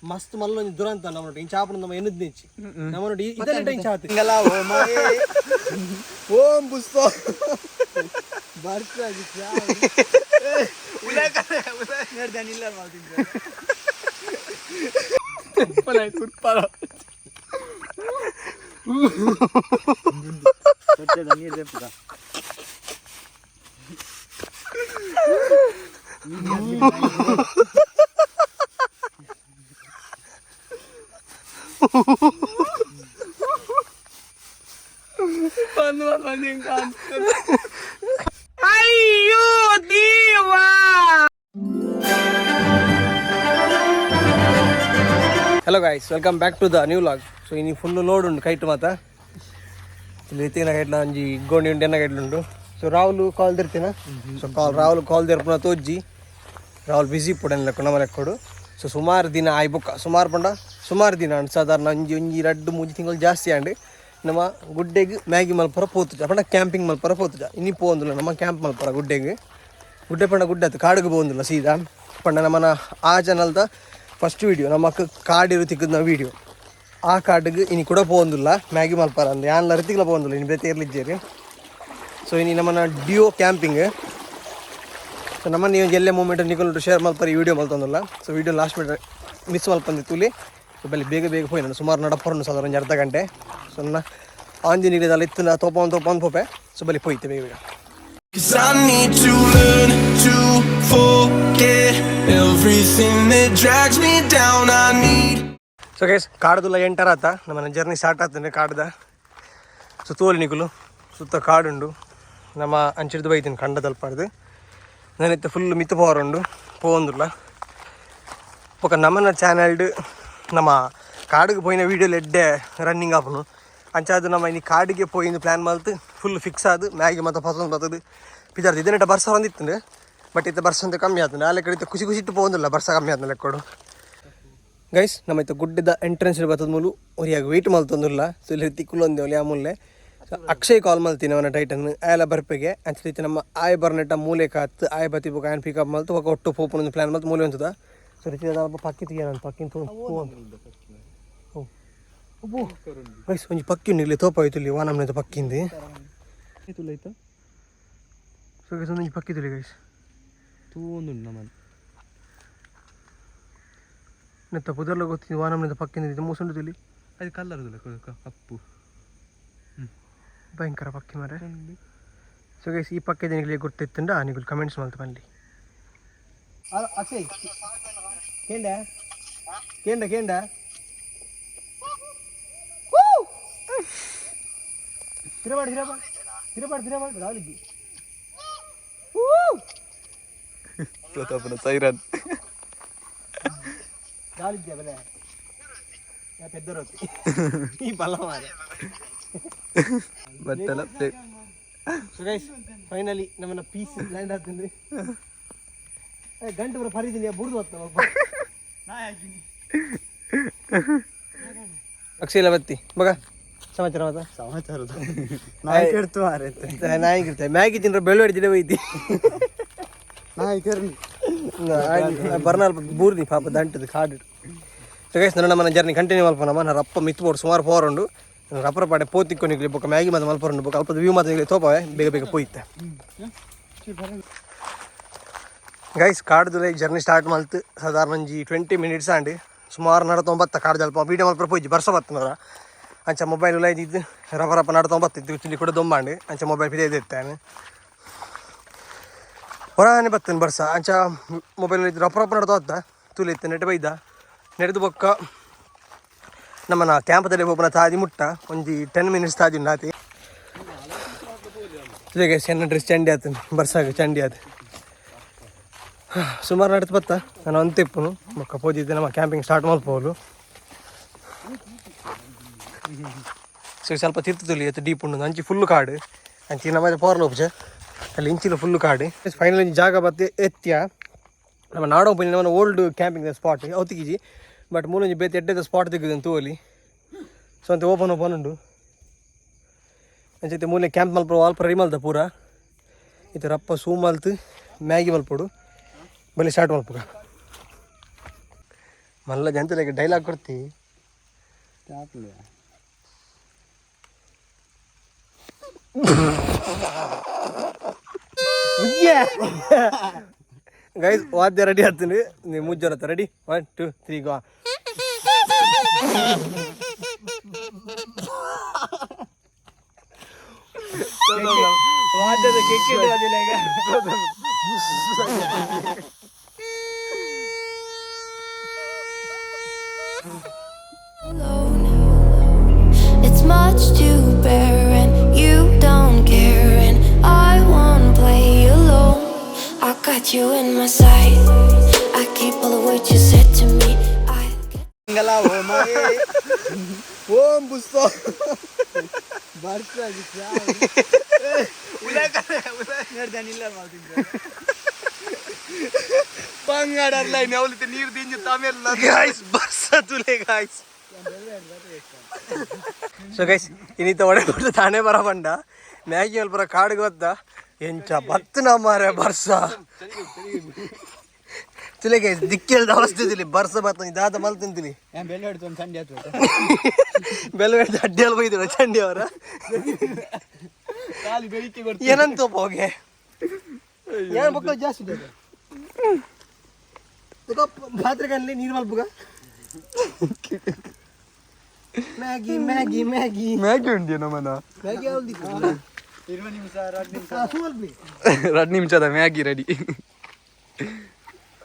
ಮಸ್ತ್ ಮಲ್ಲೊಂಜಿ ದುರಂತ ನಮ್ಮ ಇಂಚ ಆಪುನ ನಮ್ಮ ಎನ್ನುದ್ ನಿಂಚಿ ನಮ್ಮ ನೋಡಿ ಇದೆಲ್ಲ ಇಂಚ ಆತು. ಓಂ ಪುಷ್ಪ. Hello guys, welcome back to the new vlog. So ಇನಿ ಫುಲ್ ಲೋಡ್ ಉಂಡು ಕೈಟ್ ಮಾತ. ಇಲ್ಲಿ ಇತ್ತಿನ ಕೈಟ್ಲ ಒಂಜಿ ಗೋಣಿ ಉಂಡು, ಎನ್ನ ಕೈಟ್ಲ ಉಂಡು. ಸೊ ರಾಹುಲ್ ಕಾಲ್ ದಿರ್ತಿನ. ಸೊ ಕಾಲ್ ರಾಹುಲ್ ಕಾಲ್ ದಿರ್ಪುನ ತೋಜ್ಜಿ. ರಾಹುಲ್ ಬಿಸಿ ಪುಡನ್ ಲೆಕ್ಕ ನಮ್ಮ ಲೆಕ್ಕೊಡು. ಸೊ ಸುಮಾರು ದಿನ ಆಯ್ ಬೊಕ್ಕ, ಸುಮಾರು ಪಂಡ ಸುಮಾರು ದಿನ ಅಂಡ್ ಸಾಧಾರಣ ಒಂಜಿ ಒಂಜಿ ರಡ್ಡು ಮೂಜಿ ತಿಂಗಳು ಜಾಸ್ತಿ ಆಂಡ್ ನಮ್ಮ ಗುಡ್ಡೆಗ್ ಮ್ಯಾಗಿ ಮಲ್ಪರ ಪೋತುಜ ಪಂಡ ಕ್ಯಾಂಪಿಂಗ್ ಮಲ್ಪರ ಪೋತುಜ. ಇನಿ ಪೋಂದುಲ್ಲ ನಮ್ಮ ಕ್ಯಾಂಪ್ ಮಲ್ಪರ ಗುಡ್ಡೆಗ್. ಗುಡ್ಡೆ ಪಂಡ ಗುಡ್ಡೆ ಆತು, ಕಾಡಿಗೆ ಪೋಂದುಲ್ಲ ಸೀದಾ. ಪಂಡ ನಮ್ಮನ ಆ ಚಾನಲ್ದ ಫಸ್ಟ್ ವೀಡಿಯೋ ನಮ್ಮಕ್ಕ ಕಾಡಿರು ತಿಕ್ಕದ ವೀಡಿಯೋ. ಆ ಕಾಡಿಗೆ ಇನಿ ಕೂಡ ಪೋಂದುಲ್ಲ ಮ್ಯಾಗಿ ಮಲ್ಪರ ಅಂದ್ ಯಾನ್ಲ ರತಿಗ್ಲ ಪೋಂದುಲ್ಲ, ಇನಿ ಬೇತೆ ಇರ್ಲಿಜ್ಜೇರಿ. ಸೊ ಇನಿ ನಮ್ಮನ ಡಿಯೋ ಕ್ಯಾಂಪಿಂಗ್. ಸೊ ನಮ್ಮ ನೀವು ಎಲ್ಲೇ ಮೂಮೆಂಟ್ ನಿಕಲ್ ಶೇರ್ ಮಲ್ಪರ ಈ ವಿಡಿಯೋ ಮಲ್ತೊಂದುಲ್ಲ. ಸೊ ವಿಡಿಯೋ ಲಾಸ್ಟ್ ಮಿನಿಟ್ ಮಿಸ್ ಮಲ್ಪಂದಿ ತುಲಿ. ಸೊ ಬಲ್ಲಿ ಬೇಗ ಬೇಗ ಪೋಯಿ ನಾನು ಸುಮಾರು ನಡಪರನು ಸಾಧಾರಣ ಒಂಜಿ ಅರ್ಧ ಗಂಟೆ. ಸೊ ನನ್ನ ಆಂಜಿ ನೀರಿದಲ್ಲಿ ಇತ್ತು ನಾ ತೋಪೊಂದು ತೋಪೊಂದು ಪೋಪೆ. ಸೊ ಬಲ್ಲಿ ಪೋಯ್ತೆ ಬೇಗ ಬೇಗ. 'Cause I need to learn to forget everything that drags me down. I need. So guys, ಕಾಡ್ದುಲ್ಲ enter ಆತ, ನಮ್ಮ ಜರ್ನಿ ಸ್ಟಾರ್ಟ್ ಆಗ್ತದೆ ಕಾಡ್ದ. ಸೊ ತೋಲಿ ನಿಕುಲು ಸುತ್ತ ಕಾಡುಂಡು. ನಮ್ಮ ಅಂಚಿಡ್ದು ಬೈತೀನಿ ಕಂಡ ತಲ್ಪಾಡ್ದು. ನಾನಿತ್ತೆ ಫುಲ್ ಮಿತ್ತು ಪವರ್ ಉಂಡು ಪೋವೊಂದುಲ್ಲ. ಬೊಕ ನಮ್ಮನ ಚಾನಲ್ಡ್ ನಮ್ಮ ಕಾಡಿಗೆ ಪೋಯಿನ ವೀಡಿಯೋ ಎಡ್ಡೆ ರನ್ನಿಂಗ್ ಆಪುನು. ಅಂಚಾದ್ ನಮ್ಮ ಇನಿ ಕಾಡಿಗೆ ಪೋಯಿನ ಪ್ಲ್ಯಾನ್ ಮಲ್ತು ಫುಲ್ ಫಿಕ್ಸ್ ಆದ್ ಮ್ಯಾಗಿ ಮತ್ತೆ ಪಸಂದ್ ಬರ್ತದೆ ಪಿದಾರ್ದು. ಇದನ್ನೆಟ್ಟ ಬರ್ಸ ಒಂದಿತ್ತು, ಬಟ್ ಇತ್ತ ಬರ್ಸ ಅಂತ ಕಮ್ಮಿ ಆತಂಡೆ. ಆಲೆ ಕಡೆ ಖುಷಿ ಖುಷಿ ಇಟ್ಟು ಪೋವೊಂದಿಲ್ಲ, ಬರ್ಸ ಕಮ್ಮಿ ಆತಂದೆ ಲೆಕ್ಕೊಡು. ಗೈಸ್, ನಮ್ಮ ಇತ್ತ ಗುಡ್ಡದ ಎಂಟ್ರೆನ್ಸ್ ಬರ್ತದ ಮೂಲು ಒರಿಯಾಗ ವೆಯ್ಟ್ ಮಲ್ತೊಂದುಲ್ಲ. ಸೊ ಇಲ್ಲಿ ತಿಕ್ಕುಲೊಂದೆ ಒಲಿ ಆಮೂಲ್ಲೆ. ಸೊ ಅಕ್ಷಯ್ ಕಾಲ್ ಮಲ್ತೀನಿ ಅವನ ಟೈಟನ್ ಆಯಲ ಬರ್ಪೆಗೆ. ಅಂಚ ನಮ್ಮ ಆಯ್ ಬರ್ನೆಟ್ಟ ಮೂಲೆ ಕಾತ್ ಆಯ್ ಬತ್ತಿ ಬೊಕ ಆಯನ್ ಪಿಕಪ್ ಮಲ್ತು ಬೊಕ ಒಟ್ಟು ಪೋಪುನ ಪ್ಲಾನ್ ಮಲ್ತು ಮೂಲೆ ಉಂತದ. ಸೊ ರೀತಿ ಪಕ್ಕಿ ತೆಗಿಯ ನಾನು ಪಕ್ಕಿನ ತೋ. ಓ ಗೈಸ್, ಒಂಜಿ ಪಕ್ಕಿ ಉಂಡು ಇಲ್ಲಿ ತೋಪ ಆಯ್ತು ಇಲ್ಲಿ ವಾನಮ್ನ ಪಕ್ಕಿಂದು. ಸೊ ಗೈಸ್, ಒಂಜಿ ಪಕ್ಕಿ ತುಲಿ ಗೈಸ್. ತೂಂದುಂಡು ನಮ್ಮನ್. ನೆತ್ತ ಪುದರ್ಲ ಗೊತ್ತಿದ್ದು ವಾನಮ್ನ ಪಕ್ಕಿಂದು ಮೂಸುಂಡು ತುಲಿ. ಅದು ಕಲ್ಲರ್ ಕಪ್ಪು. ಭಯಂಕರ ಪಕ್ಕಿ ಮಾರೆ. ಸೊ ಗೈಸ್, ಈ ಪಕ್ಕಿ ನಿಮಗೆ ಗೊತ್ತಿತ್ತಂಡ ನೀವು ಕಮೆಂಟ್ಸ್ ಮಲ್ತು ಬನ್ನಿ. ಅಕ್ಷಯ್, ಕೇಂಡ ಕೇಂಡ ಕೇಂಡ. ತಿರಬಾಡು ತಿರಬಾಡು ತಿರಬಾಡು ತಿರಬಾಡು ರಾವಲಿಜ್ಜಿ. ಪ್ರತಾಪನ ಸೈರನ್. ಗಾಳಿದ್ಯಾ ಬೆಲೆ ಪೆದ್ದರೋತಿ ಈ ಬಲ್ಲ ಮಾರೆ. ಬತ್ತಲ. ಸೊ ಗೈಸ್, ಫೈನಲಿ ನಮ್ಮನ್ನ ಪೀಸ್ ಲ್ಯಾಂಡ್ ಆಗ್ತದೆ. ಗಂಟೆ ಬರೋ ಫರಿದ್ದೀನಿ ಬುಡ್ದು ಹೊತ್ತ ಅಕ್ಷಯ್ ಬತ್ತಿ ಮಗ. ಸಮಾಚಾರ ಮಾತಾ? ಸಮಾಚಾರ ನಾಯಿ ಕೆಡ್ತು ಮಾರೆ. ನಾಯಿ ಇರ್ತೇವೆ, ಮ್ಯಾಗಿ ತಿಂದ್ರೆ ಬೆಳ್ಳುವಡಿ ದಿನ ಒಯ್ತಿ. ನಾಯಿ ಕೆರ್ನಿ. ಬರ್ನಾಲ್ ಬೂರ್ದಿ ಪಾಪ ದಂಟದು ಕಾಡು. ಸೊ ಗೈಸ್, ನನ್ನ ನಮ್ಮನ್ನ ಜರ್ನಿ ಕಂಟಿನ್ಯೂ ಮಲ್ಪ. ನಮ್ಮ ರಪ್ಪ ಮಿತ್ತು ಬೋಡು ಸುಮಾರು ಪೋರ್ ಉಂಡು. ರಪ್ಪರ ಪಾಡೆ ಪೋತಿಕ್ಕೊನಿಗ್ಲಿ ಬೊಕ್ಕ ಮ್ಯಾಗಿ ಮಾತ ಮಲ್ಪರುಂಡು. ಬೊಕ್ಕ ಅಲ್ಪದ ವ್ಯೂ ಮಾತ ತೋಪವೆ. ಬೇಗ ಬೇಗ ಪೋಯ್ತೆ. ಗೈಸ್, ಕಾಡ್ದುಲೆ ಜರ್ನಿ ಸ್ಟಾರ್ಟ್ ಮಲ್ತು ಸಾಧಾರಣ ಒಂಜಿ 20 ಮಿನಿಟ್ಸ್ ಆಂಡ್. ಸುಮಾರು ನಡತೊಂಬತ್ತ ಕಾಡು ಅಲ್ಪ ವೀಡಿಯೋ ಮಲ್ಪ ಪೋಯ್ಜಿ. ಬರ್ಸ ಬತ್ತನರ ಅಂಚ ಮೊಬೈಲ್ ಉಲ ಇದ್ದು ರಪ ರಪ ನಡತೊಂಬತ್ತು ತಿಂಡಿ ಕೂಡ ದೊಂಬಾಂಡ್. ಅಂಚ ಮೊಬೈಲ್ ಪಿದೆ ಇತ್ತಾನೆ ಹೊರಾನೆ ಬತ್ತನ್ ಬರ್ಸ. ಅಂಚ ಮೊಬೈಲ್ ಇದ್ದು ರಪ ರಪ ನಡ್ತೋತ್ತ ತುಲಿ ಇತ್ತು ನೆಟ್ ಬೈದ ನೆರೆದು. ಬೊಕ್ಕ ನಮ್ಮನ ಕ್ಯಾಂಪದಲ್ಲಿ ಒಬ್ಬನ ತಾದಿ ಮುಟ್ಟ ಒಂಜಿ 10 ಮಿನಿಟ್ಸ್ ತಾದಿ ಉಂಡು ಆತಿ. ಗೈಸ್, ಎನ್ನ ಡ್ರೆಸ್ ಚಂಡಿ ಆತು, ಬರ್ಸಾಗ ಚಂಡಿ ಆತು. ಸುಮಾರು ನಡ್ತು ಬತ್ತ ನಾನು ಅಂತಿಪ್ಪುನು. ಬೊಕ್ಕ ಪೋದಿದ್ದೆ ನಮ್ಮ ಕ್ಯಾಂಪಿಂಗ್ ಸ್ಟಾರ್ಟ್ ಮಲ್ಪೋಲು. ಸೊ ಸ್ವಲ್ಪ ತಿರ್ತುಲಿ ಎತ್ತು ಡೀಪ್ ಉಂಡು. ಅಂಚಿ ಫುಲ್ ಕಾಡು. ಅಂಚಿ ನಮ್ಮ ಪೋರ್ಲ ಉಪಜ ಅಲ್ಲಿ ಇಂಚಿಲ ಫುಲ್ ಕಾಡು. ಫೈನಲ್ ಜಾಗ ಬತ್ತೆ ಎತ್ಯ. ನಮ್ಮ ನಾಡೋ ನಮ್ಮ ಓಲ್ಡ್ ಕ್ಯಾಂಪಿಂಗ್ ಸ್ಪಾಟ್ ಅವತ್ತಿಗಿಜಿ, ಬಟ್ ಮೂಲೊಂಜಿ ಬೇತೆ ಎಡ್ಡೆದ ಸ್ಪಾಟ್ ತೆಗ್ದು ತೂವಲಿ. ಸೊ ಅಂತ ಓಪನ್ ಓಪನ್ ಉಂಡು. ಅಂಚೈತೆ ಮೂಲೆ ಕ್ಯಾಂಪ್ ಮಲ್ಪ ಅಲ್ಪ ರೆಡಿ ಮಲ್ತ ಪೂರ. ಇತ್ತೆ ರಪ್ಪ ಸೂ ಮಲ್ತು ಮ್ಯಾಗಿ ಮಲ್ಪೊಡು. ಬಲಿ ಸ್ಟಾರ್ಟ್ ಮಲ್ಪುಗ. ಮಲ್ಲ ಜಂತಲೆಗೆ ಡೈಲಾಗ್ ಕೊಡ್ತಿ. ಗೈಸ್, ವಾದ್ಯ ರೆಡಿ ಆಗ್ತೀನಿ. ನೀವು ಮುಜ್ಜನ ready? 1 2 3 go. ವಾದ್ಯದ Alone. It's much to bear, and you don't care, and I won't play alone. I got you in my sight. I keep all the words you said to me. I Om ಬುಸ್ಸೋ. ನೀರು ದಿಂಜು ತಮೇಲ್ಲ. Guys, ಬರ್ಸ ತುಲೆ guys. So guys, ಇನ್ನಿತ ಒಡೆ ಬಿಟ್ಟು ತಾನೇ ಬರ ಬಂಡ Maggi ಅಲ್ಲಿ ಬರ ಕಾಡಿಗೆ ಬತ್ತ ಎಂಚ ಬತ್ತು ಮಾರೆ ಬರ್ಸ ತುಲೆ. ಗೈಸ್, ದಿಕ್ಕೆಲ್ದ ಅವಸ್ಥಿತಿಲಿ ಬರ್ಸ ಬತ್ತ ದಾದ ಮಲ್ ತಿಂತಿಲಿ. ಬೆಲ್ಲ ಹಿಡಿದು ಒಂದು ಸಂಡೆ ಆಯ್ತು. ಬೆಲ್ಲ ಹಿಡ್ದು ಅಡ್ಡಿಯಲ್ಲಿ ಬೈದ್ರು ಚಂಡಿ ಅವರ. ಖಾಲಿ ಬೆಳಿಗ್ಗೆ. ಏನಂತ ಹೋಗೆ ಏನು ಮಕ್ಕಳು ಜಾಸ್ತಿ ಇದೆ ಪಾತ್ರೆಗಲ್ಲಿ ನೀರು ಮಲ್ಪುಗ. Maggi Maggi Maggi. Maggi ಉಂಡಿಯ ನಮ್ಮನ. ಮ್ಯಾಗಿ ಯಾವ್ದು? ಮಲ್ಪಿ. 2 ನಿಮಿಷದ ಮ್ಯಾಗಿ ರೆಡಿ.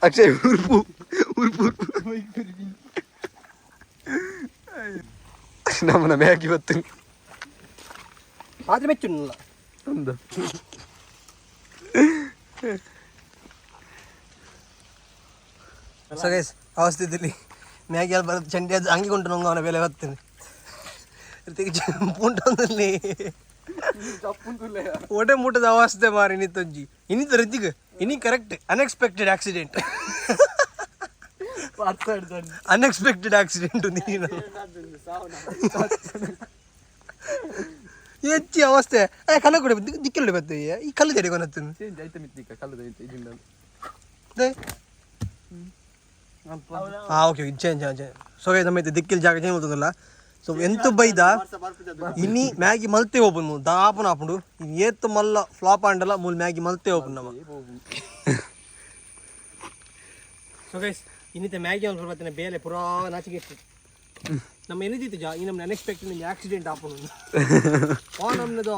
ಅಕ್ಷಯ್, ಉರ್ಪು ಉರ್ಪು ಉರ್ಪು. ನಮ್ಮನ ಮ್ಯಾಗಿ ಬತ್ತು. ಪಾತ್ರೆ ಮೆಚ್ಚುನಲ್ಲ. ಒಂದು. ಸೊ ಗೈಸ್, ಅವಸ್ಥಿತಿಲಿ ಮ್ಯಾಗಿ ಅಲ್ಲಿ ಬರೋದು ಚಂಡಿ ಅದು ಅಂಗಿ ಉಂಟು ನಂಗೆ ಅವನ ಬೆಲೆ ಬರ್ತೇನೆ ಪುಂಟೊಂದಲ್ಲಿ ಒಡೆ ಮುಟ್ಟದ ಅವಸ್ಥೆ ಮಾರಿ ನಿತ್ತೊಂಜಿ ಇನ್ನಿತ ರಿತಿಗ್ ಇನಿ correct. Unexpected accident, unexpected accident. ನೀನು ಹೆಚ್ಚಿ ಅವಸ್ಥೆ. ಏ ಕಲ್ಲ ಕೂಡ ದಿಕ್ಕೆಲ್ಲ ಬರ್ತದೆ. ಈ ಕಲ್ಲು ಜಡಿ ಕೊನತ್ತು. ಚೇಂಜ್ ಆಯ್ತು ಮಿತ್ತಿಕ ಕಲ್ಲದ ಇದಿಂದ. ಹಾ, okay, change change. So ನಮ್ಮ ಇದು ದಿಕ್ಕಿಲ್ ಜಾಗ ಚೇಂಜ್ ಮಾಡ್ತದಲ್ಲ. ಸೊ ಎಂತ ಬೈದ ಇನಿ ಮ್ಯಾಗಿ ಮಲ್ತೆ ಓಪನ್ ದಾಪನ ಆಪುಂಡು. ಏತ್ ಮಲ್ಲ ಫ್ಲಾಪ್ ಆಂಡಲ ಮೂಲ ಮ್ಯಾಗಿ ಮಲ್ತೆ ಓಪನ್ ನಮ್ಮ. ಸೊ ಗೈಸ್, ಇನ್ನಿತ ಮ್ಯಾಗಿ ಒಂದು ಸ್ವಲ್ಪ ಬೇಲೆ ಪೂರಾ ನಾಚಿಗೆ ಇತ್ತು. ನಮ್ಮ ಏನಿದ್ದಿತ್ತು ಜಾ ಈ ನಮ್ಮ ಅನ್ಎಕ್ಸ್ಪೆಕ್ಟೆಡ್ ಒಂದು ಆಕ್ಸಿಡೆಂಟ್ ಆಪುಂಡು. ಆ ನಮ್ಮದು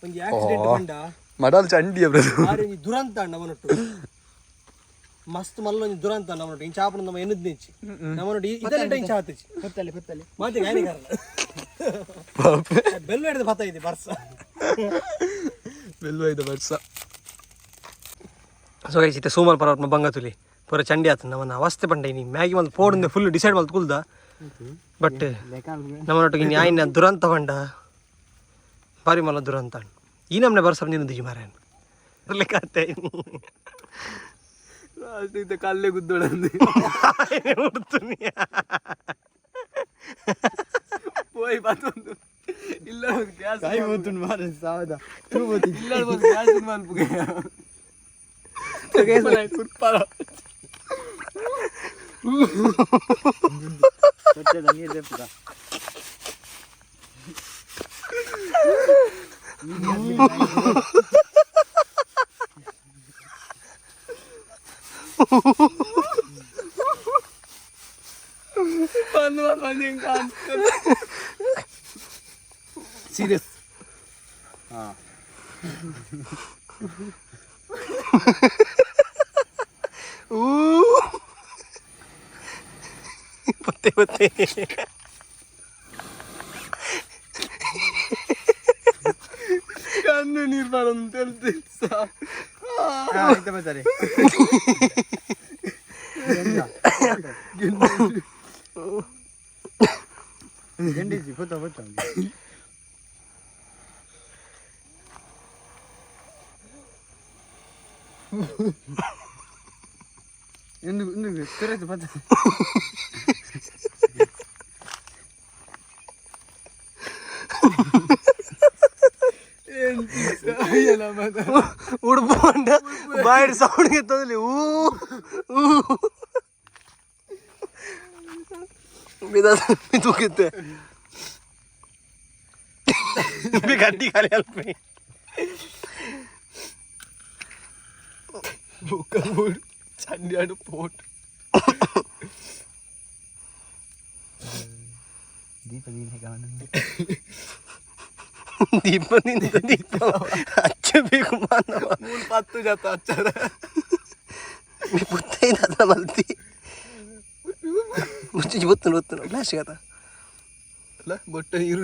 ಒಂದು ಆಕ್ಸಿಡೆಂಟ್ ಬಂಡ. ಮಡಲ್ ಚಂಡಿ ಬ್ರದರ್. ಬಾರಿ ಒಂಜಿ ದುರಂತ ನಮ್ಮನೊಟ್ಟು, ಮಸ್ತ್ ಮಲ್ಲ ಒಂಜಿ ದುರಂತ ನಮ್ಮನೊಟ್ಟು. ಇಂಚ ಆಪುಂಡು ನಮ್ಮ ಎನ್ನುದ್ ನೆಚ್ಚಿ ನಮ್ಮನೊಟ್ಟು ಇದೆಲ್ಲ ಇಂಚ ಆತುಚಿ. ಪತ್ತಲೆ ಪತ್ತಲೆ. ಮಾತೆ ಗಾಯನ ಕಾರಣ ಬೆಲ್ಲ ಹಿಡಿದು ಬತ್ತ ಇದೆ ಬರ್ಸ. ಬೆಲ್ವ ಇದೆ ವರ್ಷ. ಸೊ ಗೈಸ್, ಇತ್ತೆ ಸೋಮವಾರ ಪರ್ವತ ಬಂಗ ತುಲಿ ಪೂರ ಚಂಡಿ ಆತ. ನಮ್ಮನ್ನ ಅವಸ್ಥೆ ಪಂಡ ಇನಿ ಮ್ಯಾಗಿ ಮಲ್ತ್ ಪೋಡುಂದೆ ಫುಲ್ ಡಿಸೈಡ್ ಮಲ್ತ್ ಕುಲ್ದ. ಬಟ್ ನಮ್ಮನೊಟ್ಟಿಗೆ ಇನ್ನು ಆಯ್ನ ದುರಂತ ಪಂಡ ಬಾರಿ ಮಲ್ಲ ದುರಂತ. ಈ ನಮ್ಮನೆ ಬರ್ಸ ನಿನ್ನ ಮಾರಾಯನ್ ಬರ್ಲಿಕ್ಕೆ. ಲಾಸ್ಟ್ ಇದ್ದ ಕಲ್ಲೇ ಗುದ್ದೋಳಂದು. ಉಡ್ತೀನಿ. ಪೋಯ್ ಬತ್ತೊಂದು ಇಲ್ಲ ಗ್ಯಾಸ್ ಮಾರೆ ಸಾವದ. ಇಲ್ಲ ಗ್ಯಾಸ್ ಮನ್ಪುಗೆ ಕುರ್ಪಾಲ. ನೀರು ತೆಪ್ಪುಗ. ಬಂದು ಬಂದು ಹಿಂಗೆ ಸೀರಿಯಸ್. ಊ ಬತ್ತೆ ಬತ್ತೆ. ಕಣ್ಣು ನೀರು ಬರೋದು తెలుసు. ಬರ್ತಾರೆ. ಗೆಂಡಿಜಿ ಪುತ್ತ ಪುತ್ತ. ఎందుకు ఎందుకు తిరగదు పద. ಉಡುಪು ಅಂಡ ಬಾಯಿಡ್ ಸೌಂಡ್ ಎತ್ತದಲ್ಲಿ ಊ ಊ. ತೂಕಿತ್ತೆ ಗಡ್ಡಿ ಖಾಲಿ ಅಲ್ಪ. ಬೊಕ್ಕ ಬೋಡು ಚಂಡಿಯಾಡು ಪೋಟ್. ದೀಪ ದೀನ. ದೀಪದಿಂದ ದೀಪ ಹಚ್ಚಬೇಕು ಮಾನವ. ಮೂಲು ಪತ್ತು ಜಾತ ಅಚ್ಚಾರ. ಪುತ್ತೈದ ಮಲ್ತಿ ಮುಚ್ಚಿ ಬೊತ್ತು ಬೊತ್ತು ಫ್ಲಾಶ್ ಆತ. ಅಲ್ಲ, ಬೊಟ್ಟ ನೀರು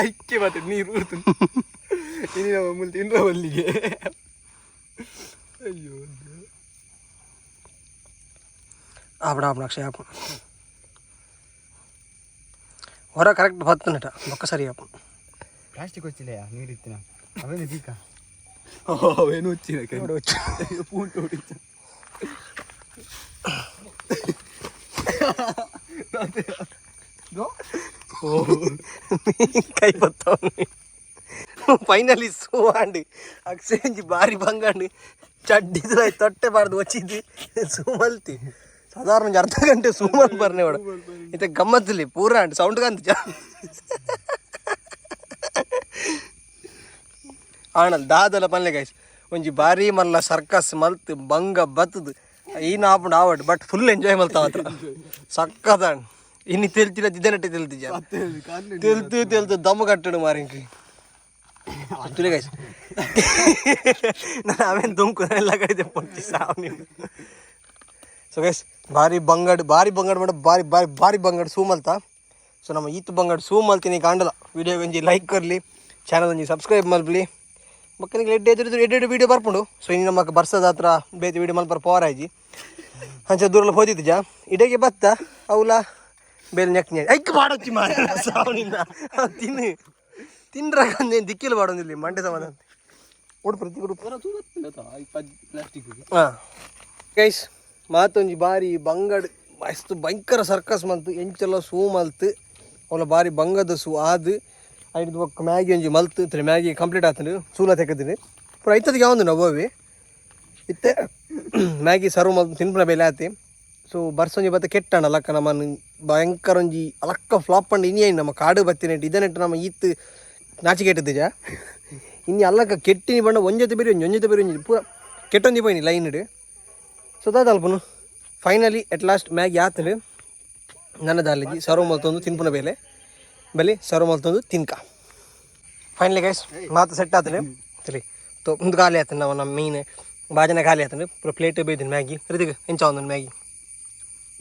ಐಕ್ಕೆ ಮತ್ತೆ ನೀರು ಉರ್ತು. ಇನಿ ನಮ್ಮ ಮುಲ್ ತಿನ್ರ ಬಲ್ಲಿಗೆ. ಅಯ್ಯೋ. ಆಪಣ ಆಪಣ ಅಕ್ಷಯ ಆಪಣ. ಹೊರ ಕರೆಕ್ಟ್ ಬತ್ತು ನಟ ಬೊಕ್ಕ ಸರಿ ಆಪಣ. ಪ್ಲಾಸ್ಟಿಕ್ ವಚ್ಚಿಲ್ಲ, ನೀರಿತ್ತಿನ ಅವೇನು ಬೀಕ. ಅವೇನು ಹುಚ್ಚಿನ ಪೂಂಟು ಹೊಡಿತ. ಕೈ ಬತ್ತವನು. ಫೈನಲಿ ಸೂ ಆಂಡ್ ಅಕ್ಷಯಂಜಿ ಬಾರಿ ಬಂಗಾಂಡ್ ಚಡ್ಡಿದ್ರೆ ತೊಟ್ಟೆ ಬಾರ್ದು ವಚ್ಚಿದ್ದು ಸೂ ಮಲ್ತಿ. ಸಾಧಾರಣ ಒಂಜಿ ಅರ್ಧ ಗಂಟೆ ಸೂ ಮಲ್ಪರ್ನೆ ವಾಡ ಇತ್ತೆ ಗಮ್ಮತ್ತಲ್ಲಿ ಪೂರ ಅಂಡ್ ಸೌಂಡ್ ಕಂತ ಆಣಲ್ ದಾದಲ ಪನ್ಲೆ ಗೈಸ್. ಒಂಜಿ ಬಾರಿ ಮಲ್ಲ ಸರ್ಕಸ್ ಮಲ್ತ್ ಬಂಗ ಬತ್ತದು ಈನ ಆಪುಂಡು ಆವಡ್, but full enjoy ಮಲ್ತ ಮಾತ್ರ ಸಕ್ಕದಾಂಡ್. ಇನ್ನು ತೆಲ್ತಿಲ್ಲ ದಿದ್ದನಟ್ಟೆ ತೆಲ್ತಿಜ. ತೆಲ್ತು ತೆಲ್ತು ದಮ್ಮು ಕಟ್ಟಡು ಮಾರಿಂಕಿ ತುಲೆ ಗೈಸ್. ನಾನು ಆಮೇಲೆ ದುಂಕು ಎಲ್ಲ ಕಡೆ ಪೊಂಚಿ ಸಾವು ನೀವು. ಸೊ ಗೈಸ್, ಭಾರಿ ಬಂಗಡ್ ಭಾರಿ ಬಂಗಡ್ ಮಾಡ ಭಾರಿ ಭಾರಿ ಭಾರಿ ಬಂಗಡ್ ಸೂ ಮಲ್ತ. ಸೊ ನಮ್ಮ ಈತ್ ಬಂಗಡ್ ಸೂ ಮಲ್ತೀನಿ ಕಾಂಡಲ. ವಿಡಿಯೋ ಒಂಜಿ ಲೈಕ್ ಕೊರ್ಲಿ, ಚಾನಲ್ ಒಂಜಿ ಸಬ್ಸ್ಕ್ರೈಬ್ ಮಲ್ಪಲಿ. ಮಕ್ಕಳಿಗೆ ಎಡ್ಡೆ ಎದುರು ಎಡ್ಡೆ ವಿಡಿಯೋ ಬರ್ಪುಂಡು. ಸೊ ಇನ್ನು ನಮ್ಮಕ್ಕ ಬರ್ಸದ ಹತ್ರ ಬೇತೆ ವಿಡಿಯೋ ಮಲ್ಪರ ಪವರ್ ಆಯ್ಜಿ. ಅಂಚ ದೂರಲ್ಲ ಹೋದಿದ್ದು ಇಡೆಗೆ ಬತ್ತ ಅವಲ ಬೇಲೆ ನೆಕ್ ಐಕ್ ಮಾಡೋಚ್ಚಿ ಮಾರ ಸಾವನಿಂದ ತಿನ್ನು ತಿನ್ರಾಗ ದಿಕ್ಕಿಲ್ಲ ಮಾಡೋದಿಲ್ಲ ಮಂಡೆ ಸಮಾಧಾನ ಉಡುಪು ಪ್ರತಿ ಉಡುಪು. ಪ್ಲಾಸ್ಟಿಕ್. ಹಾಂ ಗೈಸ್, ಮಾತೊಂಜಿ ಬಾರಿ ಬಂಗಡ್ ಮಸ್ತ್ ಭಯಂಕರ ಸರ್ಕಸ್ ಮಲ್ತು ಎಂಚೆಲ್ಲ ಸೂ ಮಲ್ತು ಅವಲ ಬಾರಿ ಬಂಗದ ಸೂ ಆದ್ ಐದು ಬೊಕ್ಕ ಮ್ಯಾಗಿ ಒಂಜಿ ಮಲ್ತು ತ್ರೆ ಮ್ಯಾಗಿ ಕಂಪ್ಲೀಟ್ ಆತಂಡು ಸೂಲ ತೆಕ್ಕದಿನಿ ಪೂರ ಐತದಿಗೆ ಯಾವಂದು ನವ್ವವಿ. ಇತ್ತೆ ಮ್ಯಾಗಿ ಸರ್ವ್ ಮಲ್ತು ತಿನ್ಪುನ ಬೇಲೆ ಆತಿ. ಸೊ ಬರ್ಸೊಂಜಿ ಬತ್ತ ಕೆಟ್ಟಣ ಅಲಕ್ಕ ನಮ್ಮನ್ನು ಭಯಂಕರ ಒಂಜಿ ಅಲಕ್ಕ ಫ್ಲಾಪ್ ಪಂಡ ಇನಿ ನಮ್ಮ ಕಾಡು ಬತ್ತಿನೆಟ್ ಇದನೆಟ್ಟು ನಮ್ಮ ಈತ್ ನಾಚಿಕೆಟ್ಟದಿಜ. ಇನ್ನು ಅಲ್ಲಕ್ಕ ಕೆಟ್ಟಿನಿ ಬಣ್ಣ ಒಂಜೊತೆ ಬೇರೆ ಒಂಜಿ ಒಂಜೊತೆ ಬೇರೆ ಒಂಜಿ ಪೂರ ಕೆಟ್ಟೊಂಜಿ ಪೋಯಿನಿ ಲೈನ್ ಇಡು. ಸೊ ದಾದ finally at last Maggi ಆತನು ನನ್ನ ದಾಲಿಜಿ ಸರ್ವ್ ಮಲ್ತೊಂದು ತಿನ್ಪುನ ಬೇಲೆ ಬಲಿ ಸರ್ವ್ ಮಲ್ತೊಂದು ತಿನ್ಕ. ಫೈನಲಿ ಗೈಸ್, ಮಾತು ಸೆಟ್ ಆತನು ಸರಿ. ತೊ ಒಂದು ಖಾಲಿ ಆತನು ನಾವು ನಮ್ಮ ಮೀನು ಬಾಜನ ಖಾಲಿ ಆತನು ಪೂರ ಪ್ಲೇಟ್ ಬೇಯ್ದಿನಿ ಮ್ಯಾಗಿ. ರಿತಿಕ್, ಎಂಚ ಒಂದು ಮ್ಯಾಗಿ?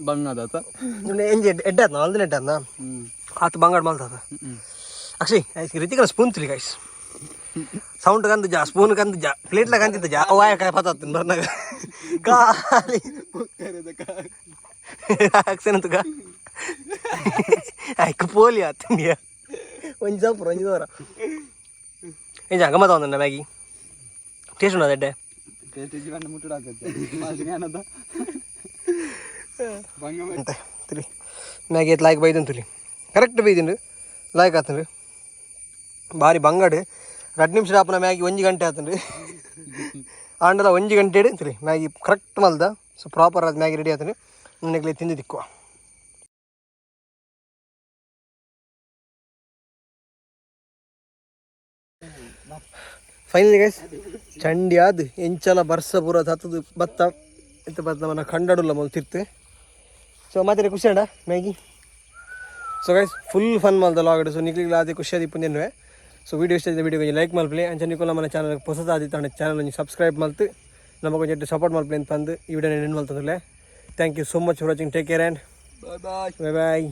ಬಂಗದಾತ. ಎಂಜಿ ಎಡ್ಡೆ ಆತ್ನ ಅಲ್ದಿನ ಎಡ್ಡೆ ಆತ್ನ ಆತ ಬಂಗಾಡ ಮಲ್ತಾತ. ಅಕ್ಷಯ್ ರಿತಿಕನ ಸ್ಪೂನ್ ತಿಳಿ ಗೈಸ್. ಸೌಂಡ್ ಕಂದು ಜಾ ಸ್ಪೂನ್ ಕಂದು ಜಾ ಪ್ಲೇಟ್ಲ ಕಂತಿದ್ದ ಜಾ ವಾಯ ಕಾಯ ಪತಾತು ಬರ್ನಾಗ ಖಾಲಿ ಅಕ್ಷನಂತಕ ಆಯ್ಕ ಪೋಲಿ ಆತಂಡಿಯ ಒಂಜಿ ಸಾಪುರ ಒಂಜಿ ದೋರ ಎಂಜ ಗಮ್ಮತ್ತ ಒಂದಣ್ಣ ಮ್ಯಾಗಿ ಟೇಸ್ಟ್ ಉಂಟು ಎಡ್ಡೆ. ಟೇಸ್ಟ್ ಜೀವನ ಮುಟ್ಟುಡು ಆಗ್ತದೆ ಜ್ಞಾನದ ಬಂಗ. ಅಂತೆ ತುಲಿ ಮ್ಯಾಗಿ ಎತ್ ಲಾಯ್ಕ್ ಬೈದನ್ ತುಲಿ ಕರೆಕ್ಟ್ ಬೈದಿನ ಲಾಯ್ಕ್ ಆತಂಡ್ರಿ ಭಾರಿ ಬಂಗಡ್. 2 ನಿಮಿಷ ಆಪನ ಮ್ಯಾಗಿ ಒಂಜಿ ಗಂಟೆ ಆತಂಡ್ರಿ ಆಂಡಲ ಒಂಜಿ ಗಂಟೆ ತುಲಿ ಮ್ಯಾಗಿ ಕರೆಕ್ಟ್ ಮಲ್ದ. ಸೊ ಪ್ರಾಪರ್ ಆದ ಮ್ಯಾಗಿ ರೆಡಿ ಆತಂಡ್ರಿ. ನನಗೆ ತಿಂದು ದಿಕ್ಕುವ. ಫೈನಲಿ ಗೈಸ್, ಚಂಡಿ ಆದ್ ಎಂಚಲ ಬರ್ಸ ಪೂರ ಹತ್ತದು ಬತ್ತ ಎಂತ ಬತ್ತ ನಮ್ಮನ್ನ ಕಂಡಡುಲ್ಲ ಮೊದಲು ತಿರ್ತು. ಸೊ ಮಾತ್ರ ಖುಷಿ ಅಣ್ಣ Maggi. So guys, full fun ಮಲ್ದ ಲಾಗಡ್. ಸೊ ನಿಕ್ಲಿಗ್ಲ ಅದೇ ಖುಷಿ ಆದಿಪ್ಪು. ಸೊ ವಿಡಿಯೋ ಇಷ್ಟ ಇದ್ದ ವಿಡಿಯೋ ಲೈಕ್ ಮಲ್ಪಲಿ. ಅಂಚ ನಿಕುಲ ನಮ್ಮ ಚಾನಲ್ ಹೊಸದಾದಿತ್ತು ಚಾನಲ್ ಸಬ್ಸ್ಕ್ರೈಬ್ ಮಲ್ತು ನಮಗೆ ಒಂಜಿ ಸಪೋರ್ಟ್ ಮಲ್ಪಲಿ ಅಂತ ಅಂದು ಈ ವಿಡಿಯೋ ಎಂಡ್ ಮಲ್ತಂದ್ರೆ. Thank you so much for watching. Take care and bye bye. Bye bye.